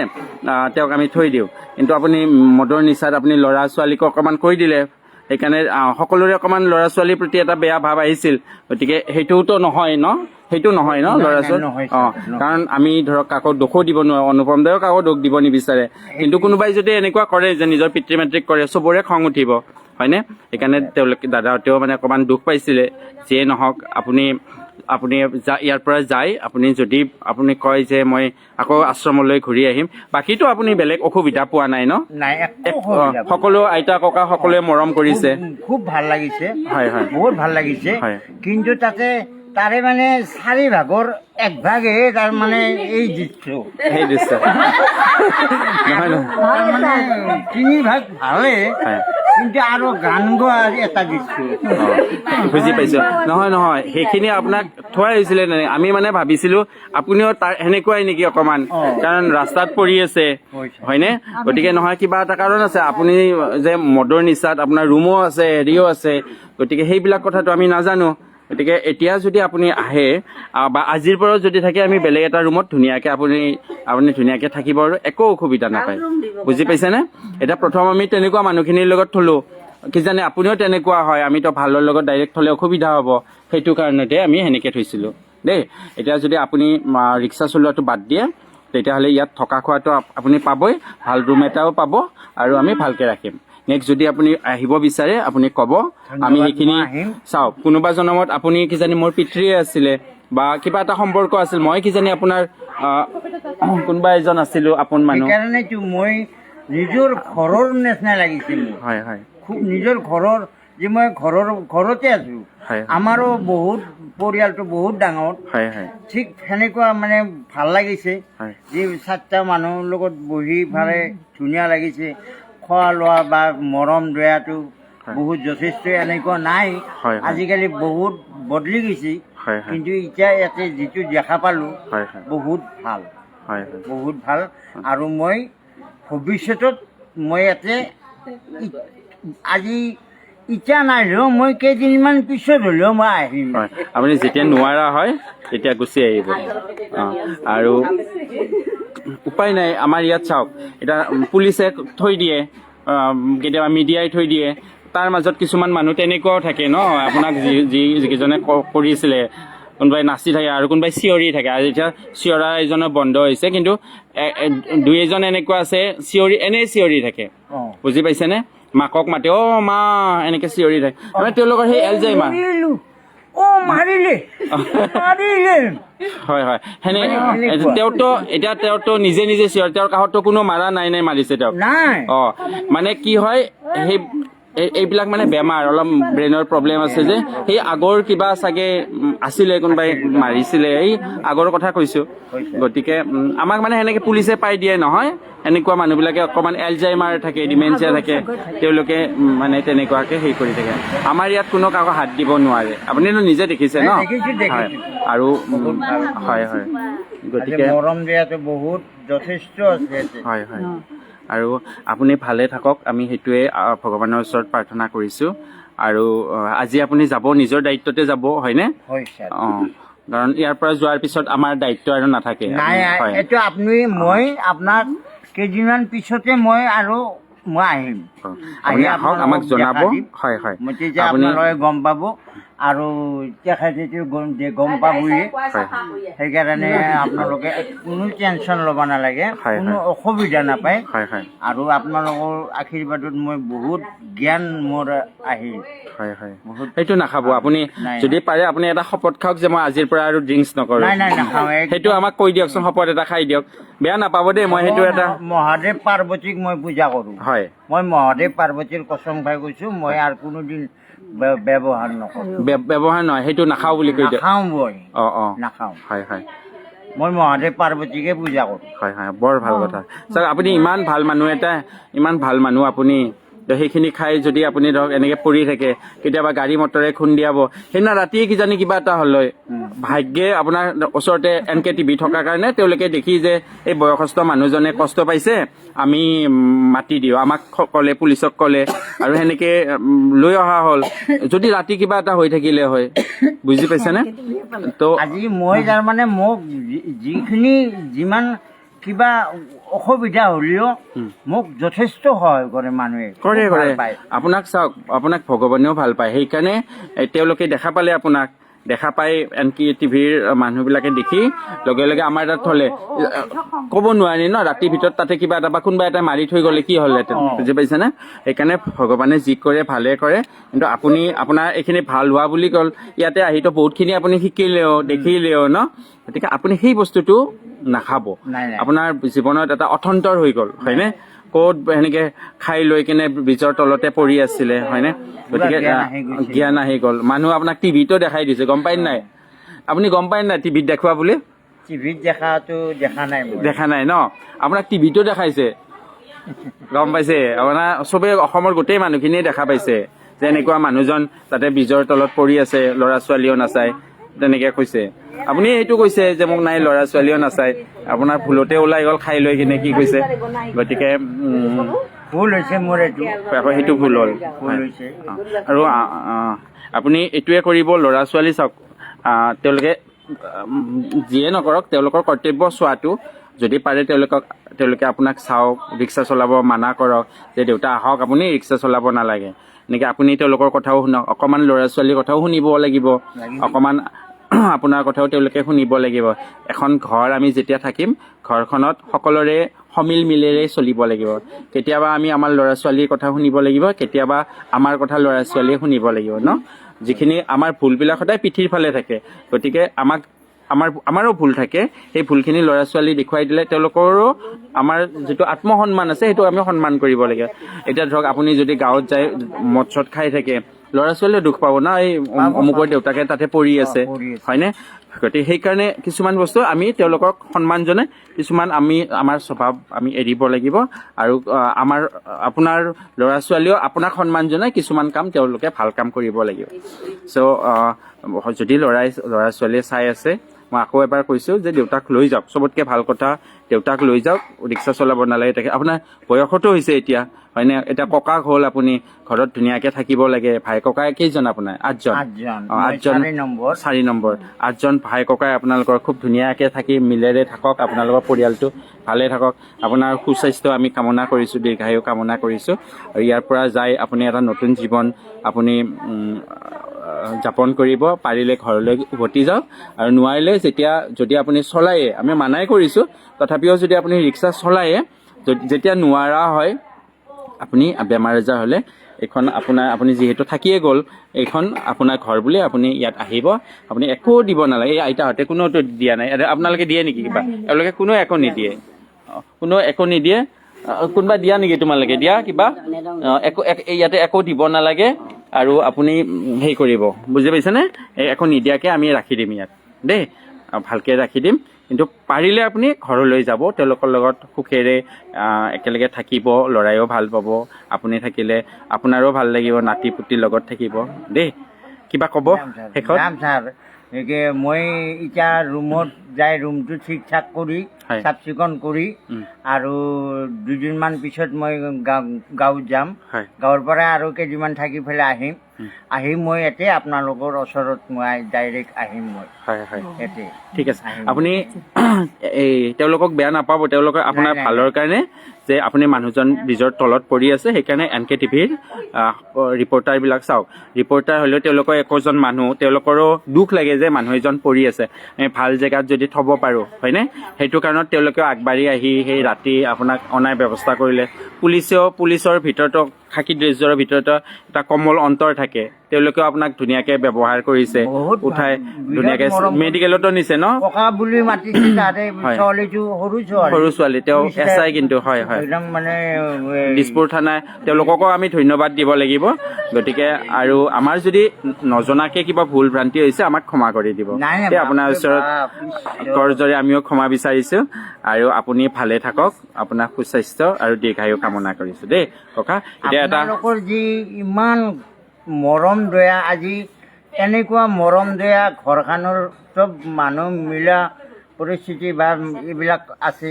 Speaker 1: তেওঁক আমি থৈ দিওঁ। কিন্তু আপুনি মদৰ নিচাত আপুনি ল'ৰা ছোৱালীক অকণমান কৈ দিলে, সেইকাৰণে সকলোৰে অকণমান ল'ৰা ছোৱালীৰ প্ৰতি এটা বেয়া ভাৱ আহিছিল। গতিকে সেইটোতো নহয় ন, সেইটো নহয় ন ল'ৰা ছোৱালী?
Speaker 2: নহয়,
Speaker 1: অঁ,
Speaker 2: নহয়।
Speaker 1: কাৰণ আমি ধৰক কাকো দোষো দিব নোৱাৰো, অনুপম দায়ো কাকো দোষ দিব নিবিচাৰে। কিন্তু কোনোবাই যদি এনেকুৱা কৰে যে নিজৰ পিতৃ মাতৃক কৰে, চবৰে খং উঠিব, হয়নে? সেইকাৰণে তেওঁলোকে দাদাহঁতেও মানে অকণমান দুখ পাইছিলে। যিয়ে নহওক, আপুনি আপুনি ইয়াৰ পৰা যায়, আপুনি যদি আপুনি কয় যে মই আকৌ আশ্ৰমলৈ ঘূৰি আহিম, বাকীতো আপুনি বেলেগ অসুবিধা পোৱা নাই ন?
Speaker 2: নাই, একো অসুবিধা পোৱা
Speaker 1: সকলো আইতা ককা সকলোৱে মৰম কৰিছে।
Speaker 2: খুব ভাল লাগিছে।
Speaker 1: হয়, হয়।
Speaker 2: বহুত ভাল লাগিছে।
Speaker 1: হয়।
Speaker 2: কিন্তু তাতে তাৰে মানে 4 ভাগৰ এক ভাগহে তাৰ মানে এই দৃশ্য।
Speaker 1: সেই দৃশ্য নহয়, নহয়।
Speaker 2: তাৰমানে 3 ভাগ ভালে,
Speaker 1: হয়।
Speaker 2: কিন্তু আৰু গান গোৱা এটা দৃশ্য।
Speaker 1: বুজি পাইছো। নহয় নহয়, সেইখিনি আপোনাক থোৱাই হৈছিলে নে? আমি মানে ভাবিছিলো আপুনিও তাৰ সেনেকুৱাই নেকি অকমান, কাৰণ ৰাস্তাত পৰি আছে,
Speaker 2: হৈছে।
Speaker 1: হয়নে? গতিকে নহয়, কিবা এটা কাৰণ আছে। আপুনি যে মদৰ নিচাত, আপোনাৰ ৰুমো আছে, হেৰিও আছে, গতিকে সেইবিলাক কথাটো আমি নাজানো। গতিকে এতিয়া যদি আপুনি আহে বা আজিৰ পৰাও যদি থাকে, আমি বেলেগ এটা ৰুমত ধুনীয়াকে আপুনি আপুনি ধুনীয়াকে থাকিব আৰু একো অসুবিধা নাপায়, বুজি পাইছেনে? এতিয়া প্ৰথম আমি তেনেকুৱা মানুহখিনিৰ লগত থলো, কিজানি আপুনিও তেনেকুৱা হয়, আমিতো ভালৰ লগত ডাইৰেক্ট থ'লে অসুবিধা হ'ব, সেইটো কাৰণতে আমি সেনেকে থৈছিলোঁ দেই। এতিয়া যদি আপুনি ৰিক্সা চলোৱাটো বাদ দিয়ে, তেতিয়াহ'লে ইয়াত থকা খোৱাটো আপুনি পাবই, ভাল ৰুম এটাও পাব আৰু আমি ভালকে ৰাখিম। নেক্সট যদি আপুনি আহিব বিচাৰে, আপুনি ক'ব, আমি
Speaker 2: ধন্যবাদ,
Speaker 1: সেইখিনি
Speaker 2: মই আহিম।
Speaker 1: চাওক, কোনোবা জনমত আপুনি কিজানি মোৰ পিতৃয়ে আছিলে বা কিবা এটা সম্পৰ্ক আছিল, মই কিজানি আপোনাৰ কোনোবা এজন আছিলো আপোন মানুহ।
Speaker 2: সেইকাৰণেতো মই নিজৰ ঘৰৰ নিচিনা লাগিছে মোৰ।
Speaker 1: হয় হয়।
Speaker 2: খুব নিজৰ ঘৰৰ যে মই ঘৰতে আছো।
Speaker 1: হয়।
Speaker 2: আমাৰো বহুত পৰিয়ালটো বহুত ডাঙৰ।
Speaker 1: হয় হয়।
Speaker 2: ঠিক সেনেকুৱা মানে ভাল লাগিছে।
Speaker 1: হয়।
Speaker 2: যি চাৰিটা মানুহৰ লগত বহি ফালে ধুনীয়া লাগিছে, খোৱা লোৱা বা মৰম দয়াটো বহুত যথেষ্ট, এনেকুৱা নাই।
Speaker 1: হয়, হয়।
Speaker 2: আজিকালি বহুত বদলি গৈছে।
Speaker 1: হয় হয়।
Speaker 2: কিন্তু এতিয়া ইয়াতে যিটো দেখা পালো,
Speaker 1: হয় হয়।
Speaker 2: বহুত ভাল।
Speaker 1: হয় হয়।
Speaker 2: বহুত ভাল। আৰু মই ভৱিষ্যতত মই ইয়াতে আজি এতিয়া নাই হ'লেও মই কেইদিনমান পিছত হ'লেও মই আহিম।
Speaker 1: হয়, আপুনি যেতিয়া নোৱাৰা হয় তেতিয়া গুচি আহিব। আৰু উপায় নাই। আমাৰ ইয়াত চাওক, এতিয়া পুলিচে থৈ দিয়ে, কেতিয়াবা মিডিয়াই থৈ দিয়ে, তাৰ মাজত কিছুমান মানুহ তেনেকুৱাও থাকে ন। আপোনাক যি যি যিকেইজনে কৰিছিলে, কোনোবাই নাচি থাকে আৰু কোনোবাই চিঞৰি থাকে। আৰু এতিয়া চিঞৰা এজনৰ বন্ধ হৈছে, কিন্তু দুই এজন এনেকুৱা আছে, চিঞৰি এনেই চিঞৰি থাকে। বুজি পাইছেনে? মাকক মাতে, অ' মা, এনেকে চিঞৰি থাকে। মানে তেওঁলোকৰ সেই এলজাইমাৰ।
Speaker 2: মাৰিলো, অ মাৰিলে মাৰিলে।
Speaker 1: হয় হয়, সেনে
Speaker 2: সেনেকুৱা।
Speaker 1: তেওঁতো এতিয়া তেওঁতো নিজে নিজে চিঞৰ, তেওঁৰ কাষততো কোনো মাৰা নাই, নাই মাৰিছে তেওঁক?
Speaker 2: নাই।
Speaker 1: মানে কি হয়, সেই এইবিলাক মানে বেমাৰ, অলপ ব্ৰেইনৰ প্ৰব্লেম আছে যে, সেই আগৰ কিবা চাগে আছিলে, কোনোবাই মাৰিছিলে, এই আগৰ কথা কৈছো।
Speaker 2: হৈছে।
Speaker 1: গতিকে আমাক মানে সেনেকে পুলিচে পাই দিয়ে নহয়। এনেকুৱা মানুহবিলাকে অকণমান এলজাইমাৰ থাকে, ডিমেনচিয়া থাকে, তেওঁলোকে মানে তেনেকুৱাকে হেৰি কৰি থাকে। আমাৰ ইয়াত কোনো কাকো হাত দিব নোৱাৰে, আপুনিতো নিজে দেখিছে ন?
Speaker 2: দেখিছো, দেখিছো।
Speaker 1: হয়। আৰু
Speaker 2: বহুত ভাল।
Speaker 1: হয় হয়।
Speaker 2: গতিকে
Speaker 1: গতিকে
Speaker 2: মৰম দিয়াটো বহুত যথেষ্ট আছে ইয়াতে।
Speaker 1: হয় হয়। আৰু আপুনি ভালে থাকক, আমি সেইটোৱে ভগৱানৰ ওচৰত প্ৰাৰ্থনা কৰিছোঁ। আৰু আজি আপুনি যাব, নিজৰ দায়িত্বতে যাব, হয়নে?
Speaker 2: হয় ছাৰ।
Speaker 1: কাৰণ ইয়াৰ পৰা যোৱাৰ পিছত আমাৰ দায়িত্ব আৰু নাথাকে।
Speaker 2: নাই।
Speaker 1: হয়।
Speaker 2: এইটো আপুনি মই আপোনাক কেইদিনমান পিছতে মই আৰু মই আহিম।
Speaker 1: আপুনি
Speaker 2: আহি
Speaker 1: আহক, আমাক
Speaker 2: আপোনালোকক
Speaker 1: জনাব।
Speaker 2: দেখা দিম।
Speaker 1: হয় হয়।
Speaker 2: মই তেতিয়া
Speaker 1: আপুনি
Speaker 2: আপোনালোকে গম পাব আৰু তেখেতেতো গম পাবই।
Speaker 1: হয়।
Speaker 2: সেইকাৰণে আপোনালোকে কোনো টেনশ্যন ল'ব নালাগে,
Speaker 1: হয়,
Speaker 2: কোনো
Speaker 1: হয়।
Speaker 2: অসুবিধা নাপায়।
Speaker 1: হয় হয়।
Speaker 2: আৰু আপোনালোকৰ আশীৰ্বাদত মই বহুত জ্ঞান মোৰ আহিল।
Speaker 1: হয় হয়।
Speaker 2: বহুত।
Speaker 1: সেইটো নাখাব আপুনি।
Speaker 2: নাই।
Speaker 1: যদি পাৰে আপুনি এটা শপত খাওক যে মই আজিৰ পৰা আৰু ড্ৰিংকছ নকৰোঁ।
Speaker 2: নাই নাই, নাখাওঁ একদম।
Speaker 1: সেইটো আমাক কৈ দিয়কচোন, শপত এটা খাই দিয়ক। বেয়া নাপাব দেই, মই সেইটো এটা
Speaker 2: মহাদেৱ পাৰ্বতীক মই পূজা কৰোঁ। মই মহাদেৱ পাৰ্বতীৰ কচম খাই কৈছোঁ, মই আৰু কোনোদিন ব্যৱহাৰ নকৰোঁ।
Speaker 1: ব্যৱহাৰ নহয়, সেইটো নাখাওঁ বুলি কৈ দিয়ক।
Speaker 2: নাখাওঁ মই।
Speaker 1: অ অ
Speaker 2: নাখাওঁ।
Speaker 1: হয় হয়।
Speaker 2: মই মহাদেৱ পাৰ্বতীকে পূজা কৰোঁ।
Speaker 1: হয় হয়, বৰ ভাল কথা। চাওক, আপুনি ইমান ভাল মানুহ এটা, ইমান ভাল মানুহ আপুনি, তো সেইখিনি খাই যদি আপুনি ধৰক এনেকে পৰি থাকে, কেতিয়াবা গাড়ী মটৰে খুন্দিয়াব। সেইদিনা ৰাতিয়ে কিজানি কিবা এটা হ'ল হয়। ভাগ্যে আপোনাৰ ওচৰতে এন কে টিভি থকাৰ কাৰণে তেওঁলোকে দেখি যে এই বয়সস্থ মানুহজনে কষ্ট পাইছে, আমি মাতি দিওঁ, আমাক ক'লে, পুলিচক ক'লে আৰু সেনেকে লৈ অহা হ'ল। যদি ৰাতি কিবা এটা হৈ থাকিলে হয়, বুজি পাইছেনে? তো
Speaker 2: আজি মই তাৰমানে মোক যিখিনি যিমানখিনি কিবা অসুবিধা হ'লেও মোক যথেষ্ট সহায় কৰে মানুহে,
Speaker 1: কৰে
Speaker 2: খুব ভাল
Speaker 1: কৰে
Speaker 2: পায়।
Speaker 1: আপোনাক চাওক, আপোনাক ভগৱানেও ভাল পায়। সেইকাৰণে তেওঁলোকে দেখা পালে, আপোনাক দেখা পাই আনকি টিভিৰ মানুহবিলাকে দেখি লগে লগে আমাৰ তাত থলে। ক'ব নোৱাৰি ন, ৰাতিৰ ভিতৰত তাতে কিবা এটা বা কোনোবা এটা মাৰি থৈ গ'লে কি হ'লহেঁতেন, বুজি পাইছেনে? সেইকাৰণে ভগৱানে যি কৰে ভালে কৰে। কিন্তু আপুনি আপোনাৰ এইখিনি ভাল হোৱা বুলি ক'ল, ইয়াতে আহিতো বহুতখিনি আপুনি শিকিলেও দেখিলেও ন, গতিকে আপুনি সেই বস্তুটো নাখাব।
Speaker 2: নাই, নাই।
Speaker 1: আপোনাৰ জীৱনত এটা অথন্তৰ হৈ গ'ল, হয়নে? ক'ত সেনেকে খাই লৈ কেনে ব্ৰিজৰ তলতে পৰি আছিলে, হয়নে? গতিকে
Speaker 2: জ্ঞান আহি গৈছে।
Speaker 1: জ্ঞান আহি গ'ল। মানুহ আপোনাক টিভিতো দেখাই দিছে, গম পাই নাই আপুনি? গম পাই নাই টিভিত দেখুওৱা বুলি?
Speaker 2: টিভিত দেখাটো দেখা নাই মই।
Speaker 1: দেখা নাই ন? আপোনাক টিভিতো দেখাইছে, গম পাইছে? আপোনাৰ চবেই অসমৰ গোটেই মানুহখিনিয়ে দেখা পাইছে যে এনেকুৱা মানুহজন তাতে ব্ৰিজৰ তলত পৰি আছে, ল'ৰা ছোৱালীও নাচায় তেনেকে কৈছে। আপুনি সেইটো কৈছে যে মোক নাই ল'ৰা ছোৱালীও নাচায়, আপোনাৰ ভুলতে ওলাই গ'ল খাই লৈ কিনে কি কৈছে। গতিকে
Speaker 2: ভুল হৈছে মোৰ এইটো।
Speaker 1: আকৌ সেইটো ভুল হ'ল।
Speaker 2: ভুল হৈছে।
Speaker 1: আৰু আপুনি এইটোৱে কৰিব, ল'ৰা ছোৱালী চাওক, তেওঁলোকে যিয়ে নকৰক তেওঁলোকৰ কৰ্তব্য চোৱাটো, যদি পাৰে তেওঁলোকে আপোনাক চাওক, ৰিক্সা চলাব মানা কৰক যে দেউতা আহক আপুনি ৰিক্সা চলাব নালাগে, এনেকৈ আপুনি তেওঁলোকৰ কথাও শুনক। অকণমান ল'ৰা ছোৱালীৰ কথাও শুনিব লাগিব, অকণমান আপোনাৰ কথাও তেওঁলোকে শুনিব লাগিব। এখন ঘৰ আমি যেতিয়া থাকিম, ঘৰখনত সকলোৰে সমিল মিলেৰে চলিব লাগিব। কেতিয়াবা আমি আমাৰ ল'ৰা ছোৱালীৰ কথা শুনিব লাগিব, কেতিয়াবা আমাৰ কথা ল'ৰা ছোৱালীয়ে শুনিব লাগিব ন। যিখিনি আমাৰ ভুলবিলাক সদায় পিঠিৰ ফালে থাকে, গতিকে আমাৰো ভুল থাকে, সেই ভুলখিনি ল'ৰা ছোৱালী দেখুৱাই দিলে তেওঁলোকৰো আমাৰ যিটো আত্মসন্মান আছে সেইটো আমি সন্মান কৰিব লাগে। এতিয়া ধৰক আপুনি যদি গাঁৱত যায় মদ চদ খাই থাকে, ল'ৰা ছোৱালীয়ে দুখ পাব না, এই অমুকৰ দেউতাকে তাতে পৰি আছে,
Speaker 2: পৰি আছে।
Speaker 1: হয়নে? গতিকে সেইকাৰণে কিছুমান বস্তু আমি তেওঁলোকক সন্মান জনাই কিছুমান আমি আমাৰ স্বভাৱ আমি এৰিব লাগিব। আৰু আমাৰ আপোনাৰ ল'ৰা ছোৱালীয়েও আপোনাক সন্মান জনাই কিছুমান কাম তেওঁলোকে ভাল কাম কৰিব লাগিব। চ' যদি ল'ৰা ছোৱালীয়ে চাই আছে, মই আকৌ এবাৰ কৈছোঁ যে দেউতাক লৈ যাওক, চবতকৈ ভাল কথা দেউতাক লৈ যাওক, ৰিক্সা চলাব নালাগে। তেখেত আপোনাৰ বয়সতো হৈছে এতিয়া, হয়নে? এতিয়া ককাক হ'ল, আপুনি ঘৰত ধুনীয়াকৈ থাকিব লাগে। ভাই ককাই কেইজন আপোনাৰ? আঠজন।
Speaker 2: আঠজন।
Speaker 1: অ,
Speaker 2: মই
Speaker 1: আঠজন।
Speaker 2: চাৰি নম্বৰ।
Speaker 1: 4 নম্বৰ। আঠজন ভাই ককাই আপোনালোকৰ খুব ধুনীয়াকৈ থাকি মিলেৰে থাকক, আপোনালোকৰ পৰিয়ালটো ভালে থাকক। আপোনাৰ সুস্বাস্থ্য আমি কামনা কৰিছোঁ, দীৰ্ঘায়ু কামনা কৰিছোঁ। আৰু ইয়াৰ পৰা যাই আপুনি এটা নতুন জীৱন আপুনি যাপন কৰিব পাৰিলে ঘৰলৈ উভতি যাওক, আৰু নোৱাৰিলে যেতিয়া যদি আপুনি চলায়ে, আমি মানাই কৰিছোঁ, তথাপিও যদি আপুনি ৰিক্সা চলায়ে যেতিয়া নোৱাৰা হয়, আপুনি বেমাৰ আজাৰ হ'লে এইখন আপোনাৰ, আপুনি যিহেতু থাকিয়ে গ'ল, এইখন আপোনাৰ ঘৰ বুলি আপুনি ইয়াত আহিব, আপুনি একো দিব নালাগে। এই আইতাহঁতে কোনেওতো দিয়া নাই। আপোনালোকে দিয়ে নেকি কিবা? এওঁলোকে কোনো একো নিদিয়ে, কোনো একো নিদিয়ে। কোনোবা দিয়া নেকি তোমালোকে? দিয়া কিবা? একো ইয়াতে একো দিব নালাগে। আৰু আপুনি হেৰি কৰিব, বুজি পাইছেনে? এই একো নিদিয়াকৈ আমি ৰাখি দিম ইয়াত দেই, ভালকৈ ৰাখি দিম। কিন্তু পাৰিলে আপুনি ঘৰলৈ যাব, তেওঁলোকৰ লগত সুখেৰে একেলগে থাকিব, ল'ৰায়ো ভাল পাব, আপুনি থাকিলে আপোনাৰো ভাল লাগিব, নাতি পুতিৰ লগত থাকিব দেই। কিবা ক'ব শেষত?
Speaker 2: যাম ছাৰ, গতিকে মই এতিয়া ৰুমত যাই ৰুমটো ঠিক ঠাক কৰি
Speaker 1: হয়।
Speaker 2: চাফ চিকুণ কৰি আৰু দুদিনমান পিছত মই গাঁৱত যাম।
Speaker 1: হয়।
Speaker 2: গাঁৱৰ পৰা আৰু কেইদিনমান থাকি পেলাই আহিম। আহি মই ইয়াতে আপোনালোকৰ ওচৰত মই ডাইৰেক্ট আহিম মই
Speaker 1: হয় হয়
Speaker 2: ইয়াতে।
Speaker 1: ঠিক আছে, আপুনি এই তেওঁলোকক বেয়া নাপাব, তেওঁলোকৰ আপোনাৰ
Speaker 2: নাই, নাই।
Speaker 1: ভালৰ কাৰণে যে আপুনি মানুহজন ব্ৰিজৰ তলত পৰি আছে, সেইকাৰণে এন কে টিভিৰ ৰিপৰ্টাৰবিলাক চাওক, ৰিপৰ্টাৰ হ'লেও তেওঁলোকৰ একোজন মানুহ, তেওঁলোকৰো দুখ লাগে যে মানুহ এজন পৰি আছে, আমি ভাল জেগাত যদি থ'ব পাৰোঁ, হয়নে? সেইটো কাৰণত তেওঁলোকেও আগবাঢ়ি আহি সেই ৰাতি আপোনাক অনাৰ ব্যৱস্থা কৰিলে। পুলিচৰ ভিতৰতো খাকী ড্ৰেছৰ ভিতৰতো এটা কোমল অন্তৰ থাকে, তেওঁলোকেও আপোনাক ধুনীয়াকে ব্যৱহাৰ কৰিছে,
Speaker 2: বহুত ভাল,
Speaker 1: উঠাই
Speaker 2: বিৰাট
Speaker 1: ধুনীয়াকে
Speaker 2: মৰম কৰিছে।
Speaker 1: মেডিকেলতো নিছে ন?
Speaker 2: ককা বুলি মাতিছে তাতে।
Speaker 1: হয়।
Speaker 2: ছোৱালীটো সৰু ছোৱালী,
Speaker 1: সৰু ছোৱালী, তেওঁ এছ I কিন্তু, হয় হয়।
Speaker 2: একদম মানে
Speaker 1: দিছপুৰ থানাই তেওঁলোককো আমি ধন্যবাদ দিব লাগিব। গতিকে আৰু আমাৰ যদি নজনাকে কিবা ভুল ভ্ৰান্তি হৈছে আমাক ক্ষমা কৰি দিব।
Speaker 2: নাই, নাই,
Speaker 1: দেই, আপোনাৰ
Speaker 2: বাপৰে
Speaker 1: ওচৰত
Speaker 2: বাপ, ঈশ্বৰ।
Speaker 1: কৰজৰে আমিও ক্ষমা বিচাৰিছো। আৰু আপুনি ভালে থাকক, আপোনাৰ সুস্বাস্থ্য আৰু দীৰ্ঘায়ু কামনা কৰিছো দেই ককা। এতিয়া এটা
Speaker 2: আপোনালোকৰ যি ইমান মৰম দয়া, আজি এনেকুৱা মৰম দয়া ঘৰখনৰ চব মানুহ মিলা পৰিস্থিতি বা এইবিলাক আছে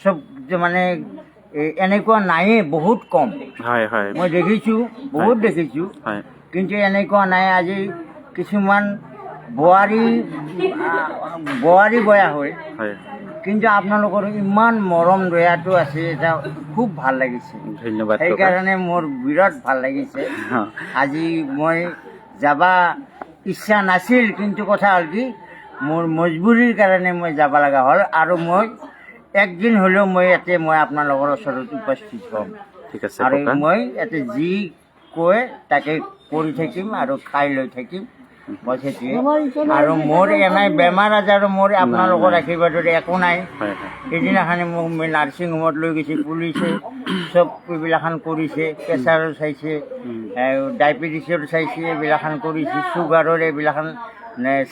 Speaker 2: চব যে মানে এনেকুৱা নায়েই, বহুত কম।
Speaker 1: হয় হয়
Speaker 2: মই দেখিছোঁ, বহুত দেখিছোঁ,
Speaker 1: হয়
Speaker 2: কিন্তু এনেকুৱা নাই। আজি কিছুমান বোৱাৰী বোৱাৰী বয়া হয়,
Speaker 1: হয়।
Speaker 2: কিন্তু আপোনালোকৰ ইমান মৰম দয়াটো আছে, এটা খুব ভাল লাগিছে।
Speaker 1: ধন্যবাদ ককা।
Speaker 2: সেইকাৰণে মোৰ বিৰাট ভাল লাগিছে। আজি মই যাবা ইচ্ছা নাছিল, কিন্তু কথা হ'ল কি, মোৰ মজবুৰিৰ কাৰণে মই যাব লগা হ'ল। আৰু মই একদিন হ'লেও মই ইয়াতে মই আপোনালোকৰ ওচৰত উপস্থিত হ'ম।
Speaker 1: ঠিক আছে
Speaker 2: আৰু
Speaker 1: ককা।
Speaker 2: মই ইয়াতে যি কয় তাকে কৰি থাকিম আৰু খাই লৈ থাকিম, মই সেইটোৱে। আৰু মোৰ এনেই বেমাৰ আজাৰো মোৰ আপোনালোকৰ আশীৰ্বাদত একো নাই।
Speaker 1: হয় হয়
Speaker 2: সেইদিনাখনে মোক নাৰ্ছিং হোমত লৈ গৈছে পুলিচে, চব এইবিলাখান কৰিছে, প্ৰেছাৰো চাইছে, ডায়েবেটিছৰ চাইছে, এইবিলাখান কৰিছে, চুগাৰৰ এইবিলাখান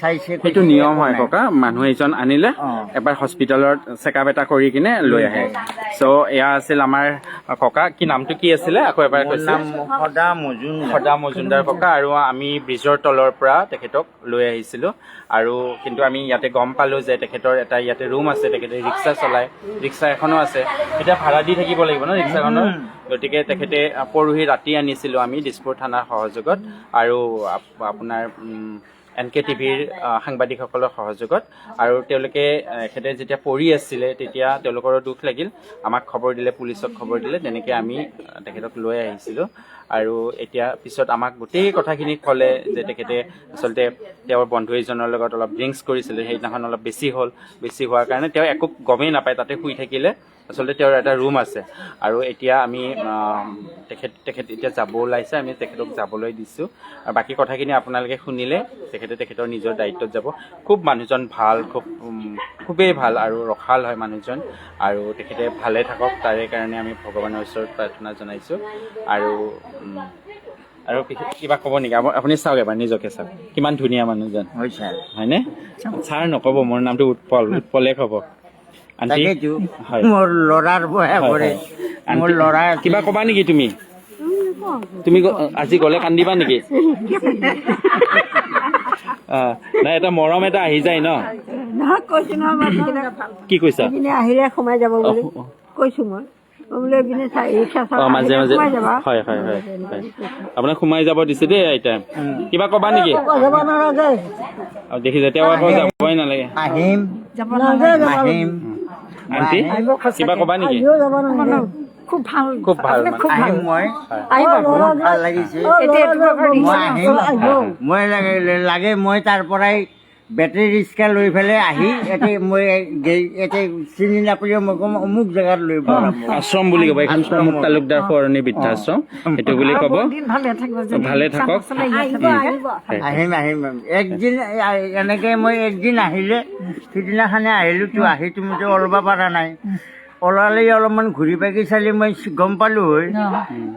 Speaker 2: চাইছে।
Speaker 1: সেইটো নিয়ম হয় ককা, মানুহ এজন আনিলে
Speaker 2: অ।
Speaker 1: এবাৰ হস্পিটেলত চেকআপ এটা কৰি কিনে লৈ আহে। চ' এয়া আছিল আমাৰ ককা, কি নামটো কি আছিলে আকৌ এবাৰ
Speaker 2: মোৰ
Speaker 1: কৈছে?
Speaker 2: নাম সদা মজুমদাৰ।
Speaker 1: সদা মজুমদাৰ ককা। আৰু আমি ব্ৰিজৰ তলৰ পৰা তেখেতক লৈ আহিছিলোঁ। আৰু কিন্তু আমি ইয়াতে গম পালোঁ যে তেখেতৰ এটা ইয়াতে ৰুম আছে, তেখেতে ৰিক্সা চলায়, ৰিক্সা এখনো আছে, এতিয়া ভাড়া দি থাকিব লাগিব ন ৰিক্সাখনৰ। গতিকে তেখেতে পৰহি ৰাতি আনিছিলোঁ আমি দিছপুৰ থানাৰ সহযোগত আৰু আপোনাৰ এন কে টিভিৰ সাংবাদিকসকলৰ সহযোগত। আৰু তেওঁলোকে এখেতে যেতিয়া পৰি আছিলে তেতিয়া তেওঁলোকৰো দুখ লাগিল, আমাক খবৰ দিলে, পুলিচক খবৰ দিলে, তেনেকৈ আমি তেখেতক লৈ আহিছিলোঁ। আৰু এতিয়া পিছত আমাক গোটেই কথাখিনি ক'লে যে তেখেতে আচলতে তেওঁৰ বন্ধু এজনৰ লগত অলপ ড্ৰিংকছ কৰিছিলে, সেইদিনাখন অলপ বেছি হ'ল, বেছি হোৱাৰ কাৰণে তেওঁ একো গমেই নাপায়, তাতে শুই থাকিলে। আচলতে তেওঁৰ এটা ৰুম আছে। আৰু এতিয়া আমি তেখেত তেখেত এতিয়া যাব ওলাইছে, আমি তেখেতক যাবলৈ দিছোঁ। আৰু বাকী কথাখিনি আপোনালোকে শুনিলে, তেখেতে তেখেতৰ নিজৰ দায়িত্বত যাব। খুব মানুহজন ভাল, খুবেই ভাল আৰু ৰসাল হয় মানুহজন। আৰু তেখেতে ভালে থাকক তাৰে কাৰণে আমি ভগৱানৰ ওচৰত প্ৰাৰ্থনা জনাইছোঁ। আৰু কিবা ক'ব নেকি? আপুনি চাওক এবাৰ, নিজকে চাওক, কিমান ধুনীয়া মানুহজন।
Speaker 2: হৈছে।
Speaker 1: হয়নে? ছাৰ নক'ব, মোৰ নামটো উৎপল, উৎপলে ক'ব। আণ্টি।
Speaker 2: তাকেইতো।
Speaker 1: হয়।
Speaker 2: মোৰ ল'ৰাৰ বয়া
Speaker 1: হয়,
Speaker 2: কৰে।
Speaker 1: হয়।
Speaker 2: মোৰ
Speaker 1: আণ্টি,
Speaker 2: ল'ৰা।
Speaker 1: কিবা ক'বা নেকি তুমি? তুমি আজি গ'লে কান্দিবা নেকি? নাই, এটা মৰম এটা আহি যায় ন।
Speaker 4: নহয়, কৈছো নহয় মই সেইদিনা।
Speaker 1: কি কৈছা?
Speaker 4: এইপিনে আহিলে সোমাই যাব বুলি কৈছো মই। মই বোলো এইপিনে ৰিক্সা
Speaker 1: অ, মাজে
Speaker 4: আহিলে
Speaker 1: মাজে
Speaker 4: সোমাই যাবা।
Speaker 1: হয় হয় হয় হয় আপোনাক সোমাই যাব দিছে দেই আইতা। কিবা ক'বা নেকি?
Speaker 4: যাব নালাগে।
Speaker 1: অ, দেখিছে, তেওঁ আকৌ যাবই নালাগে।
Speaker 2: আহিম।
Speaker 4: নালাগে।
Speaker 2: আহিম।
Speaker 1: আণ্টি, কিবা ক'বা নেকি?
Speaker 4: আহিও যাব নালাগে।
Speaker 5: খুব ভাল।
Speaker 1: খুব ভাল মানে।
Speaker 5: খুব ভাল।
Speaker 2: আহিম মই।
Speaker 5: আহিব।
Speaker 2: বহুত ভাল লাগিছে।
Speaker 5: এতিয়া এইটো
Speaker 2: মই আহিম।
Speaker 1: হয়।
Speaker 2: মই লাগে লাগে মই তাৰ পৰাই বেটেৰী ৰিক্সা লৈ পেলাই আহি ইয়াতে মই ইয়াতে চিনি নাপালেও মই ক'ম অমুক জেগাত লৈ বনাম।
Speaker 1: আশ্ৰম বুলি ক'ব এইখন, প্ৰমোদ তালুকদাৰ সোঁৱৰণী বৃদ্ধাশ্ৰম সেইটো বুলি ক'ব।
Speaker 5: দিন ভালে থাকিব যদি।
Speaker 1: ভালে থাকক।
Speaker 3: আহিব, আহিব।
Speaker 2: আহিম, আহিম একদিন। এনেকে মই একদিন আহিলে, সিদিনাখনে আহিলো তো, আহি তুমিতো ওলাব পৰা নাই। ওলালে অলপমান ঘূৰি পাকি চালি মই গম পালো হয়,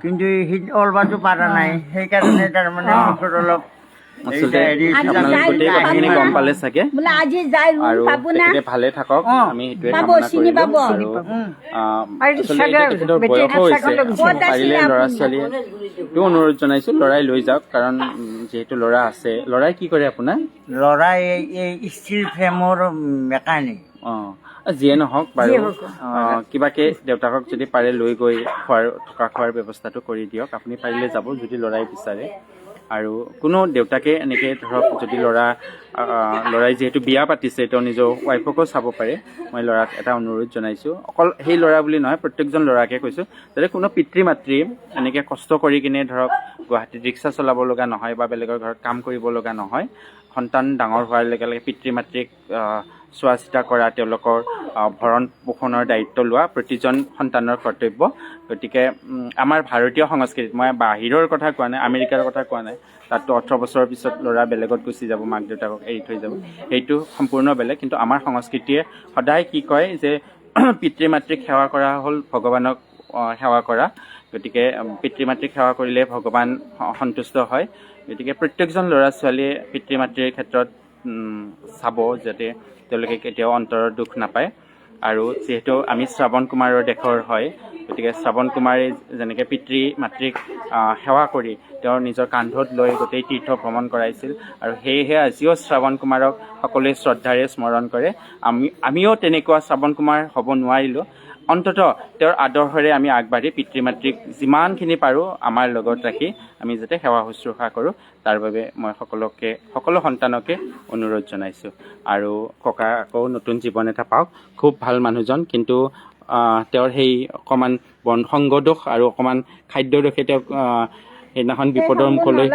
Speaker 2: কিন্তু সি ওলবাটো পৰা নাই, সেইকাৰণে তাৰমানে মুখত অলপ
Speaker 1: আচলতে
Speaker 2: হেৰি
Speaker 1: আপোনালোকে গোটেই কথাখিনি গম পালে চাগে।
Speaker 3: বোলে আজি যাই ৰুম
Speaker 1: আৰু
Speaker 3: পাব না?
Speaker 1: তেখেতে ভালে থাকক,
Speaker 2: অ।
Speaker 1: আমি সেইটোৱে
Speaker 3: পাব,
Speaker 1: কামনা
Speaker 3: চিনি
Speaker 1: কৰিলো।
Speaker 3: পাব।
Speaker 1: আৰু
Speaker 5: আৰু
Speaker 1: আচলতে এতিয়া তেখেতৰ
Speaker 5: বেটেৰী
Speaker 1: বয়সো হৈছে,
Speaker 5: ৰিক্সাখন লৈ গৈছে।
Speaker 3: ক'ত
Speaker 1: পাৰিলে
Speaker 3: আছিলে
Speaker 1: ল'ৰা
Speaker 3: আপুনি?
Speaker 1: ছোৱালীয়ে অনুৰোধ জনাইছো, ল'ৰাই লৈ যাওক। কাৰণ যিহেতু ল'ৰা আছে, ল'ৰাই কি কৰে আপোনাৰ?
Speaker 2: ল'ৰাই এই ষ্টিল ফ্ৰেমৰ মেকানিক।
Speaker 1: অ, যিয়ে নহওক বাৰু, কিবাকে দেউতাকক যদি পাৰে লৈ গৈ খোৱাৰ থকা খোৱাৰ ব্যৱস্থাটো কৰি দিয়ক। আপুনি পাৰিলে যাব যদি ল'ৰাই বিচাৰে। আৰু কোনো দেউতাকে এনেকৈ ধৰক যদি ল'ৰাই যিহেতু বিয়া পাতিছে, তেওঁ নিজৰ ৱাইফকো চাব পাৰে। মই ল'ৰাক এটা অনুৰোধ জনাইছোঁ, অকল সেই ল'ৰা বুলি নহয়, প্ৰত্যেকজন ল'ৰাকে কৈছোঁ, যাতে কোনো পিতৃ মাতৃ এনেকৈ কষ্ট কৰি কিনে ধৰক গুৱাহাটীত ৰিক্সা চলাব লগা নহয় বা বেলেগৰ ঘৰত কাম কৰিব লগা নহয়। সন্তান ডাঙৰ হোৱাৰ লগে লগে পিতৃ মাতৃক চোৱা চিতা কৰা, তেওঁলোকৰ ভৰণ পোষণৰ দায়িত্ব লোৱা প্ৰতিজন সন্তানৰ কৰ্তব্য। গতিকে আমাৰ ভাৰতীয় সংস্কৃতিত, মই বাহিৰৰ কথা কোৱা নাই, আমেৰিকাৰ কথা কোৱা নাই, তাততো 18 বছৰৰ পিছত ল'ৰা বেলেগত গুচি যাব, মাক দেউতাকক এৰি থৈ যাব, সেইটো সম্পূৰ্ণ বেলেগ। কিন্তু আমাৰ সংস্কৃতিয়ে সদায় কি কয় যে পিতৃ মাতৃক সেৱা কৰা হ'ল ভগৱানক সেৱা কৰা। গতিকে পিতৃ মাতৃক সেৱা কৰিলে ভগৱান সন্তুষ্ট হয়। গতিকে প্ৰত্যেকজন ল'ৰা ছোৱালীয়ে পিতৃ মাতৃৰ ক্ষেত্ৰত চাব যাতে তেওঁলোকে কেতিয়াও অন্তৰত দুখ নাপায়। আৰু যিহেতু আমি শ্ৰৱণ কুমাৰৰ দেশৰ হয়, গতিকে শ্ৰৱণ কুমাৰে যেনেকৈ পিতৃ মাতৃক সেৱা কৰি তেওঁৰ নিজৰ কান্ধত লৈ গোটেই তীৰ্থ ভ্ৰমণ কৰাইছিল, আৰু সেয়েহে আজিও শ্ৰৱণ কুমাৰক সকলোৱে শ্ৰদ্ধাৰে স্মৰণ কৰে। আমিও তেনেকুৱা শ্ৰৱণ কুমাৰ হ'ব নোৱাৰিলোঁ। অন্ততঃ তেওঁৰ আদৰ্শৰে আমি আগবাঢ়ি পিতৃ মাতৃক যিমানখিনি পাৰোঁ আমাৰ লগত ৰাখি আমি যাতে সেৱা শুশ্ৰূষা কৰোঁ, তাৰ বাবে মই সকলোকে, সকলো সন্তানকে অনুৰোধ জনাইছোঁ। আৰু ককা আকৌ নতুন জীৱন এটা পাওক। খুব ভাল মানুহজন, কিন্তু তেওঁৰ সেই অকণমান বন সংগ দোষ আৰু অকণমান খাদ্য দোষে তেওঁক সেইদিনাখন বিপদৰ মুখলৈ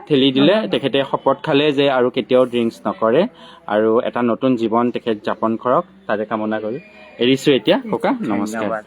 Speaker 1: ঠেলি দিলে। তেখেতে শপত খালে যে আৰু কেতিয়াও ড্ৰিংকছ নকৰে আৰু এটা নতুন জীৱন তেখেত যাপন কৰক, তাৰে কামনা কৰি এৰিছোঁ এতিয়া ককা। নমস্কাৰ।
Speaker 2: ধন্যবাদ।